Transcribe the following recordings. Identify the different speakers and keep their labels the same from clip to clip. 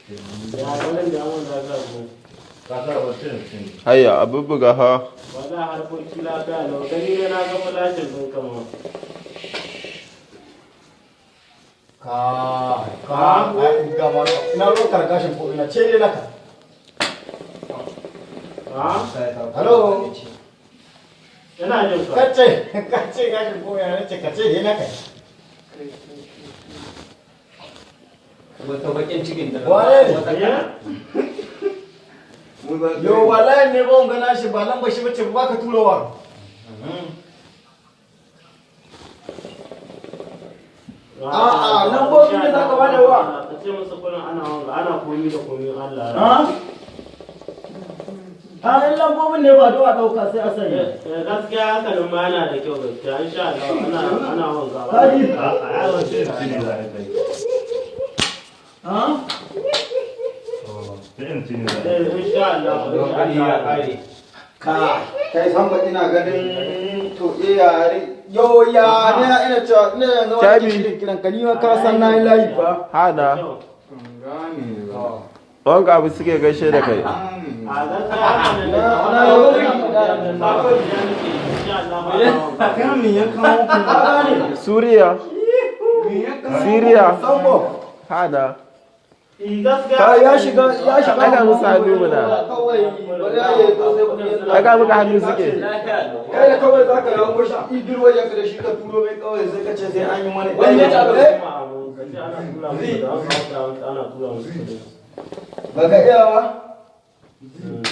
Speaker 1: Ya garin da mun da ka ko.
Speaker 2: Ka sa wata ne.
Speaker 3: Hayya a bubbuga ha.
Speaker 1: Wala harkoki lafiya lau gani ne na ga flashin ɗin kama.
Speaker 4: Ka ka ga ma na rokar gashin ko ina ce dai naka.
Speaker 1: Ha?
Speaker 4: Hello.
Speaker 1: Ina jin ka.
Speaker 4: Kace kace gashin ko ina ce kace dai naka.
Speaker 5: Wata bakin cikin da.
Speaker 4: Wane ne?
Speaker 1: Eh?
Speaker 4: Yo wallahi ne ba gana shi ba lamba shi bace ba ka turowa. A'a, lambobin da zaka bada wa.
Speaker 1: Ka ce musu kullum ana wanga ana komi da komi Allah.
Speaker 4: Ha? A in lambobin ne ba do a dauka sai a sanya.
Speaker 1: Eh, gaskiya haka nan ma yana da kyau gaskiya insha Allah ana ana wanga.
Speaker 4: Kaji?
Speaker 2: A wata ne za a kai.
Speaker 4: Ha?
Speaker 2: Sai in ci ne za a
Speaker 1: Eh, insha Allah.
Speaker 5: Lokaci ya kare.
Speaker 4: Ka kai san ba ina ganin to eh yare yo ya ne ina cewa ina yanzu wani
Speaker 3: Tabi.
Speaker 4: shirin kiran ka ni ma ka san na yi layi fa.
Speaker 3: Hana.
Speaker 1: Kyau.
Speaker 3: Wanga abu suke gaishe da kai.
Speaker 1: A gaskiya haka nan da
Speaker 4: Na- na-
Speaker 1: insha Allah ana wanga.
Speaker 4: Kan me ya kawo ku? Ka gane?
Speaker 3: Suriya. Siriya.
Speaker 4: Sambo.
Speaker 3: Hana.
Speaker 1: Eh, gaskiya
Speaker 4: Ka ya shiga ya shiga.
Speaker 3: Ɗaga musu hannu muna.
Speaker 4: Kawai bari ya yi to sai ku yi.
Speaker 3: Ɗaga muka hannu suke.
Speaker 4: Kai da kawai zaka rango shi idir wajen ka da shi ka turo mai kawai sai ka ce sai an yi wani.
Speaker 5: Wani ya ci
Speaker 4: Eh?
Speaker 1: Ana tura musu da ana tura musu kuɗi.
Speaker 4: Baka iya ba?
Speaker 1: Mm,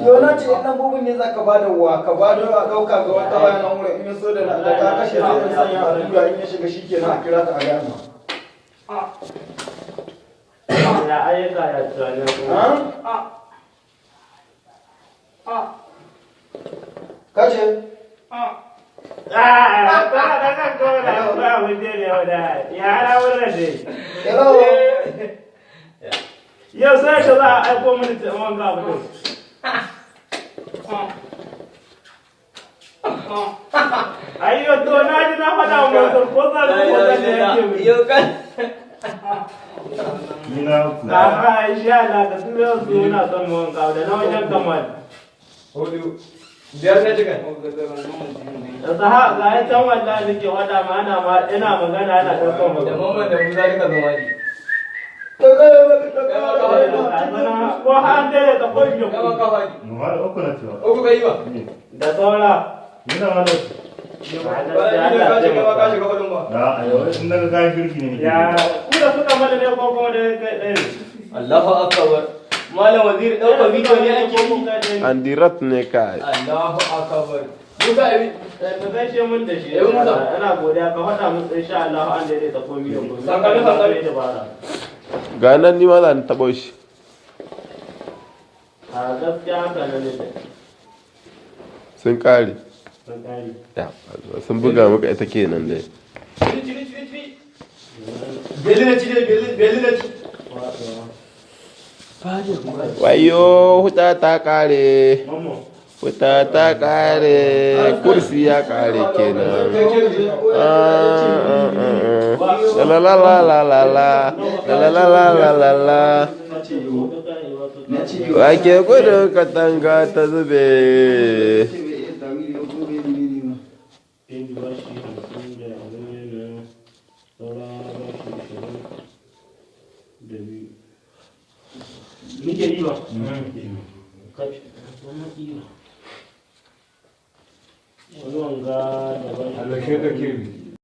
Speaker 4: Yau na ce in lambobin ne zaka bada wa ka bada a ɗauka ga wata waya nan wurin in ya so da da ka kashe sai in sanya a tura in ya shiga shikenan a kira ta a gaya ma.
Speaker 1: Ya ayyuka ya tunanin kuma.
Speaker 4: Ha? Kace?
Speaker 1: Ah, ba da kan ko da ba mun je ne wada. Ya ala wurin dai.
Speaker 4: Hello?
Speaker 1: Yau sai ka za a aiko mini ta wanga abu din. Ayyo to na ji na faɗa wa Mansur ko za ku ko zan da yake mu.
Speaker 5: Yau kan.
Speaker 2: Ni na ku.
Speaker 1: A'a insha Allah ka tura su muna son mu wanga abu da na wajen Kamal.
Speaker 5: Hudu. Biyar na cikin.
Speaker 1: Da saha ga ya can wallahi nake faɗa ma ana ma ina magana ana ɗaukar
Speaker 5: Da
Speaker 1: magana.
Speaker 5: mamman da Musa duka zama ne.
Speaker 1: Ko har dare ka ko
Speaker 5: Kai ma ka faɗi.
Speaker 2: Mu har uku na cewa.
Speaker 5: Uku ka yi ba.
Speaker 1: Da saura.
Speaker 2: Ni na ma na ci.
Speaker 5: Bayan ni da ka shiga ba ka shiga hudun ba.
Speaker 2: A yau in daga kayan kirki ne nake.
Speaker 1: Ya ku da suka mana ne ko kuma da kai ɗaya ne.
Speaker 5: Allahu akbar. Malam waziri ɗaukar bidiyo ne ake yi.
Speaker 3: Andirat ne kai.
Speaker 5: Allahu akbar. Musa abi.
Speaker 1: Ka gaishe mun da shi.
Speaker 5: Eh, Musa.
Speaker 1: Ina godiya ka faɗa musu insha Allah an daidaita komai da komai.
Speaker 5: Sankali, sankali.
Speaker 1: Dabara.
Speaker 3: Ga nan ni ma za ni taɓo shi.
Speaker 1: A gaskiya haka nan ne.
Speaker 3: Sun kare.
Speaker 1: Sun kare.
Speaker 3: Ya, sun buga maka ita kenan dai.
Speaker 5: Ciri ciri ciri ciri. Beli na ci dai beli beli na ci.
Speaker 3: Wayo huta ta kare.
Speaker 1: Mamman.
Speaker 3: Wuta ta kare. Kursi ya kare kenan. Ah, ah, ah, ah. La la la la la la. La la la la la la. Wake gudun katanga ta zube.
Speaker 1: Inji ba shi 50 da abin yana saura ba shi 22. Muke yi ba? Kashi, wannan iya. Wani wanga da ba shi.
Speaker 5: Allah shi da kirbi.